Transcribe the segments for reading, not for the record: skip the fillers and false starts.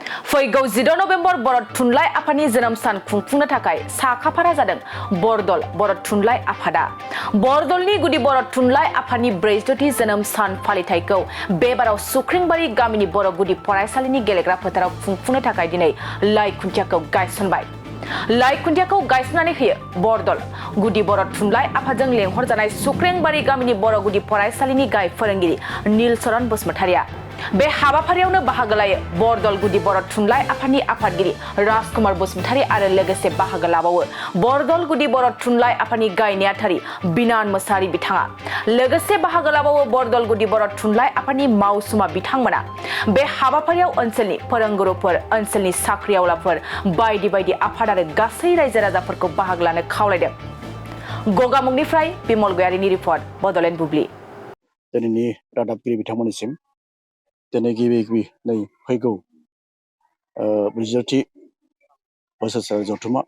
फैगौ 14 नभेम्बर बर'थ थुनलाइ आफादनि जोनोम सान खुंफुंनो थाखाय साखाफारा जादों बरदल बर'थ थुनलाइ आफादा। बरदलनि गुदि बर'थ थुनलाइ आफादनि 40थि जोनोम सान फालिथायखौ बे बाराव सुख्रिंबारि गामिनि बर' गुदि फरायसालिनि गेलेग्रा फोथाराव खुंफुंनो थाखाय दिनै लाइ खुन्थियाखौ गायसनबाय। लाइ खुन्थियाखौ गायसननानै होयो बरदल गुदि बर'थ थुनलाइ आफादजों लेंहरजानाय सुख्रिंबारि गामिनि बर' गुदि फरायसालिनि गाहाय फोरोंगिरि नीलचरण बसुमतारिया। बे हाबाफारियावनो बाहागो लायो बरदल गुदि बर'थ थुनलाइ आफादनि आफादगिरि राजकुमार बसुमतारि आरो लोगोसे बाहागो लाबावो बरदल गुदि बर'थ थुनलाइ आफादनि गाहाय नेहाथारि बिनान मोसाहारि बिथाङा। लोगोसे बाहागो लाबावो बरदल गुदि बर'थ थुनलाइ आफादनि मावसुमा बिथांमोना। बे हाबाफारियाव ओनसोलनि फोरोंगुरुफोर, ओनसोलनि साख्रिआवलाफोर, बायदि बायदि आफाद आरो गासै रायजो राजाफोरखौ बाहागो लानो खावलायदों। गगामुगनिफ्राय बिमल गयारिनि रिपर्ट, बड'लेण्ड बुब्लि। दिनैनि रादाबगिरि बिथांमोननिसिम दिनै गिबि नै फैगौ 40थि बोसोरसारि जथुमा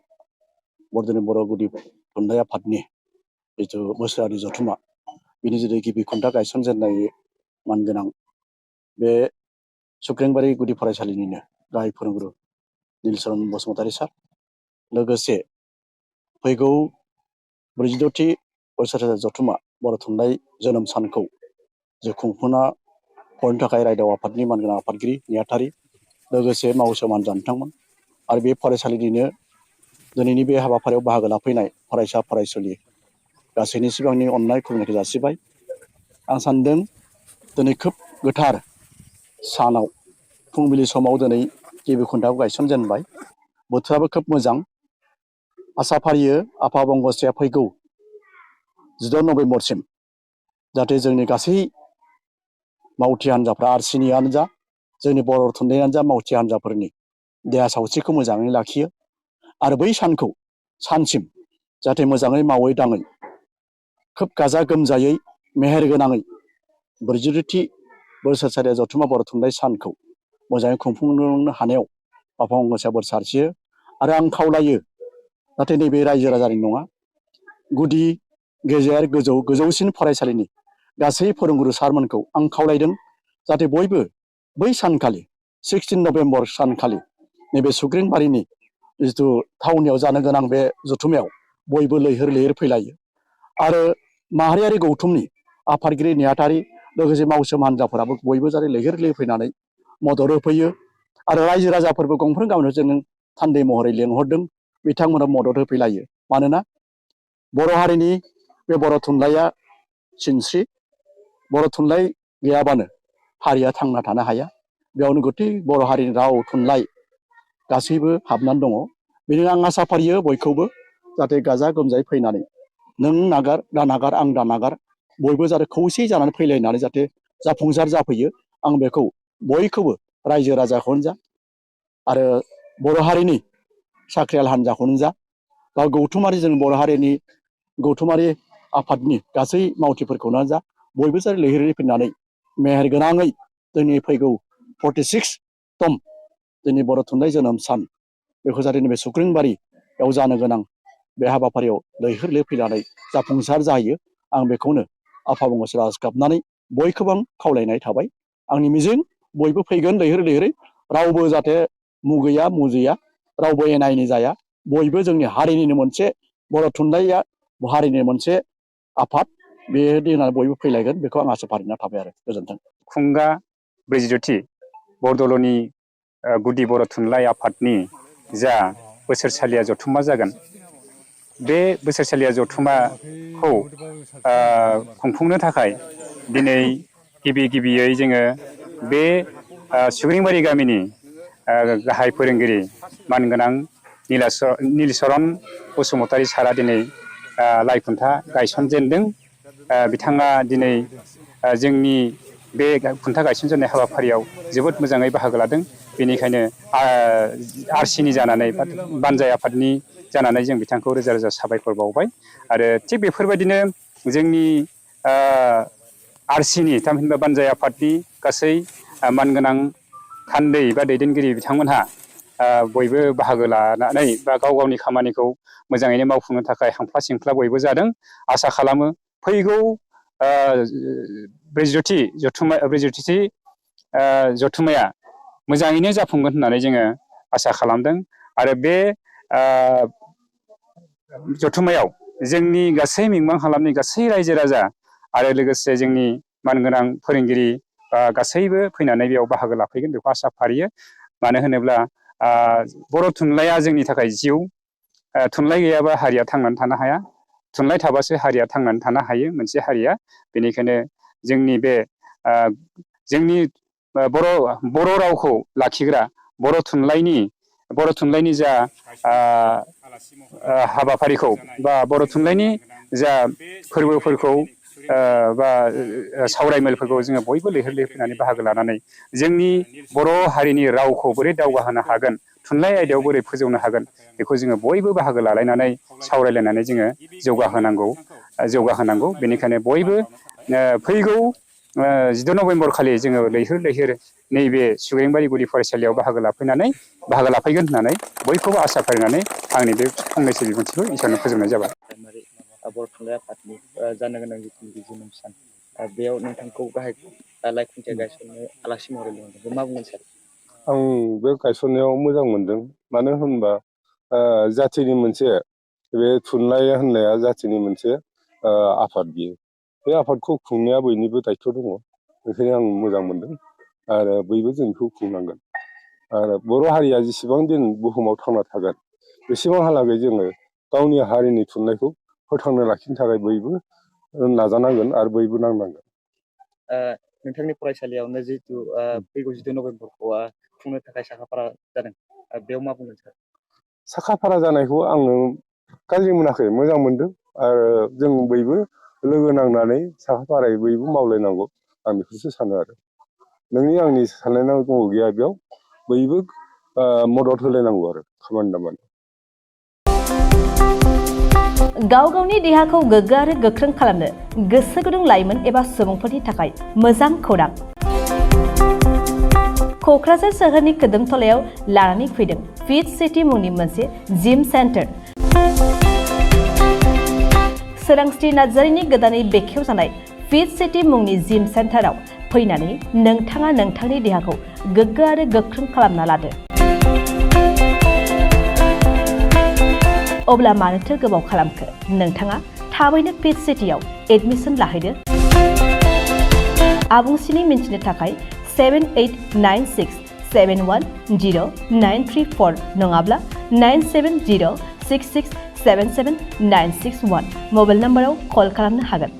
बरदलनि बर' गुदि थुनलाइ आफादनि जिथु बोसोरारि जथुमा बिनि जुदि गिबि खुन्था गायसनजेननाय मानगोनां बे सुख्रेंबारि गुदि फरायसालिनिनो गाहाय फोरोंगुरु नीलचरण बसुमतारि सार, लोगोसे फैगौ 46थि बोसोरसारि जथुमा बर' थुनलाइ जोनोम सानखौ जे खुंफुंना हरनो थाखाय रायदाव आफादनि मानगोनां आफादगिरि नेहाथारि लोगोसे मावसोम हान्जा बिथांमोन आरो बे फरायसालिनिनो दिनैनि बे हाबाफारियाव बाहागो लाफैनाय फरायसा फरायसुलि गासैनि सिगांनि अननाय खुलुमनायखौ जासिबाय। आं सानदों दिनै खोब गोथार सानाव फुंबिलि समाव दिनै गिबि खुन्थाखौ गायसनजेनबाय। बोथोराबो खोब मोजां। आसा फारियो आफा बंग'स्रिया फैगौ 14 नभेम्बरसिम जाहाथे जोंनि गासै मावथि हान्जाफ्रा आरसिनियानो जा जोंनि बर' थुनलाइयानो जा मावथि हान्जाफोरनि देहा सावस्रिखौ मोजाङै लाखियो आरो बै सानखौ सानसिम जाहाथे मोजाङै मावै दाङै खोब गाजा गोमजायै मेहेर गोनाङै 40थि बोसोरसारि जथुमा बर' थुनलाइ सानखौ मोजाङै खुंफुंनो हानायाव आफा बंग'स्रिया बोर सारस्रियो आरो आं खावलायो नाथाय नैबे रायजो राजानि नङा, गुदि गेजेर गोजौसिन फरायसालिनि गासै फोरोंगुरु सारमोनखौ आं खावलायदों जाहाथे बयबो बै सानखालि 16 नभेम्बर सानखालि नैबे सुग्रिंबारिनि जिथु थावनियाव जानो गोनां बे जथुमायाव बयबो लैहोर लैहोर फैलायो आरो माहारियारि गौथुमनि आफादगिरि नेहाथारि लोगोसे मावसोम हान्जाफोराबो बयबो जाहाथे लैहोर लैहोर फैनानै मदद होफैयो आरो रायजो राजाफोरबो गंफ्रोम गामियाव जों थान्दै महरै लेंहरदों, बिथांमोना मदद होफैलायो। मानोना बर' हारिनि बे बर' थुनलाइया सिनस्रि, बर' थुनलाइ गैयाबानो हारिया थांना थानो हाया। बेयावनो गथै बर' हारिनि राव थुनलाइ गासैबो हाबनानै दङ। बेनिखायनो आं आसा फारियो बयखौबो जाहाथे गाजा गोमजायै फैनानै नों नागार दा नागार आं दा नागार बयबो जाहाथे खौसे जानानै फैलायनानै जाहाथे जाफुंसार जाफैयो। आं बेखौ बयखौबो रायजो राजाखौनो जा आरो बर' हारिनि साख्रियाल हान्जाखौनो जा बा गौथुमारि जों बर' हारिनि गौथुमारि आफादनि गासै मावथिफोरखौनो जा बयबो जाहाथे लैहोर लैहोर फैनानै मेहेर गोनाङै जोंनि फैगौ 46तम जोंनि बर' थुनलाइ जोनोम सान बेखौ जाहाथे नैबे सुख्रिंबारियाव जानो गोनां बे हाबाफारियाव लैहोर लैहोर फैनानै जाफुंसार जाहैयो। आं बेखौनो आफा बंग'स्रि आर'ज गाबनानै बयखौबो आं खावलायनाय थाबाय। आंनि मिजिं बयबो फैगोन लैहोर लैहोरै, रावबो जाहाथे मुगैया मुजिया, रावबो एना एनि जाया। बयबो जोंनि हारिनिनो मोनसे बर' थुनलाइया हारिनि मोनसे आफाद, बे दिनाव बयबो फैलायगोन बेखौ आं आसा फारिना थाबाय आरो गोजोन्थों। खुंगा 40थि बरदलनि गुदि बर' थुनलाइ आफादनि जा बोसोरसालिया जथुमा जागोन, बे बोसोरसालिया जथुमाखौ खुंफुंनो थाखाय दिनै गिबियै जोङो बे सुग्रिंबारि गामिनि गाहाय फोरोंगिरि मानगोनां नीलचरण बसुमतारि सारा दिनै लाइ खुन्था गायसनजेनदों। बिथाङा दिनै जोंनि बे खुन्था गायसनजेननाय हाबाफारियाव जोबोद मोजाङै बाहागो लादों। बेनिखायनो आरसिनि जानानै बा बानजाय आफादनि जानानै जों बिथांखौ रोजा रोजा साबायखर बावबाय। आरो थिग बेफोरबायदिनो जोंनि आरसिनि थामहिनबा बानजाय आफादनि गासै मानगोनां थान्दै बा दैदेनगिरि बिथांमोनहा बयबो बाहागो लानानै बा गाव गावनि खामानिखौ मोजाङैनो मावफुंनो थाखाय हांफ्ला सिंफ्ला बयबो जादों। आसा खालामो फैगौ 40थि जथुमाया मोजाङैनो जाफुंगोन होननानै जोङो आसा खालामदों आरो बे जथुम्मायाव जोंनि गासै मिमां हालामनि गासै रायजो राजा आरो लोगोसे जोंनि मानगोनां फोरोंगिरि गासैबो फैनानै बेयाव बाहागो लाफैगोन बेखौ आसा फारियो। मानो होनोब्ला बर' थुनलाइया जोंनि थाखाय जिउ, थुनलाइ गैयाबा हारिया थांनानै थानो हाया, थुनलाइ थाबासो हारिया थांनानै थानो हायो मोनसे हारिया। बेनिखायनो जोंनि बे जोंनि बर' रावखौ लाखिग्रा बर' थुनलाइनि जा हाबाफारिखौ बा बर' थुनलाइनि जा फोरबोफोरखौ बा सावरायमेलफोरखौ जोङो बयबो लैहोर लैहोर फैनानै बाहागो लानानै जोंनि बर' हारिनि रावखौ बोरै दावगाहोनो हागोन, थुनलाइ आयदायाव बोरै फोजौनो हागोन, बेखौ जोङो बयबो बाहागो लालायनानै सावरायलायनानै जोङो जौगाहोनांगौ। बेनिखायनो बयबो फैगौ 16 नभेम्बर खालि जोङो लैहोर लैहोर नैबे सुग्रेंबारि गुदि फरायसालियाव बाहागो लाफैगोन होननानै बयखौबो आसा फारिनानै आंनि बे फंनैसो बिबुंथिखौ एसेयावनो फोजोबनाय जाबाय। बर' थुनलाइ आफादनि जानो गोनां जिथुनाखि जोनोम सान बेयाव नोंथांखौ गाहाय लाइखुंथाया गायसननो आलासि महरै लिंहरदों, मा बुंगोन सार? आं बे गायसननायाव मोजां मोनदों। मानो होनबा जाथिनि मोनसे बे थुनलाइ होननाया जाथिनि मोनसे आफाद बियो। बे आफादखौ खुंनाया बयनिबो दायथ' दङ। बेखायनो आं मोजां मोनदों आरो बयबो जों बेखौ खुंनांगोन। आरो बर' हारिया जेसेबां दिन बुहुमाव थांना थागोन बेसेबांहालागै जोङो गावनि हारिनि थुनलाइखौ फोथांना लाखिनो थाखाय बयबो नाजानांगोन आरो बयबो नांनांगोन। नोंथांनि फरायसालियावनो जिहेतु फैगौ 16 नभेम्बरखौ खुंनो थाखाय साखाफारा जादों, बेयाव मा बुंगोन सार? साखाफारा जानायखौ आङो गाज्रि मोनाखै, मोजां मोनदों आरो जों बयबो लोगो नांनानै साखाफारायै बयबो मावलायनांगौ, आं बेखौसो सानो आरो। नोंनि आंनि सानलायनांगौ गैया, बेयाव बयबो मदद होलायनांगौ आरो खामानि दामानि। गाव गावनि देहाखौ गोग्गो आरो गोख्रों खालामनो गोसो गुदुं लाइमोन एबा सुबुंफोरनि थाखाय मोजां खौरां। क'क्राझार सोहोरनि खोदोमथलायाव लानानै फैदों फिट सिटी मुंनि मोनसे जिम सेन्टार। सोरांस्रि नार्जारिनि गोदानै बेखेवजानाय फिट सिटी मुंनि जिम सेन्टाराव फैनानै नोंथाङा नोंथांनि देहाखौ गोग्गो आरो गोख्रों खालामना लादो। अब्ला मानोथो गोबाव खालामखो? नोंथाङा थाबैनो फिट सिटीआव एडमिसन लाहैदो। आबुंसिनै मिन्थिनो थाखाय 7896710934 नङाब्ला 9706677961 मबाइल नाम्बाराव कल खालामनो हागोन।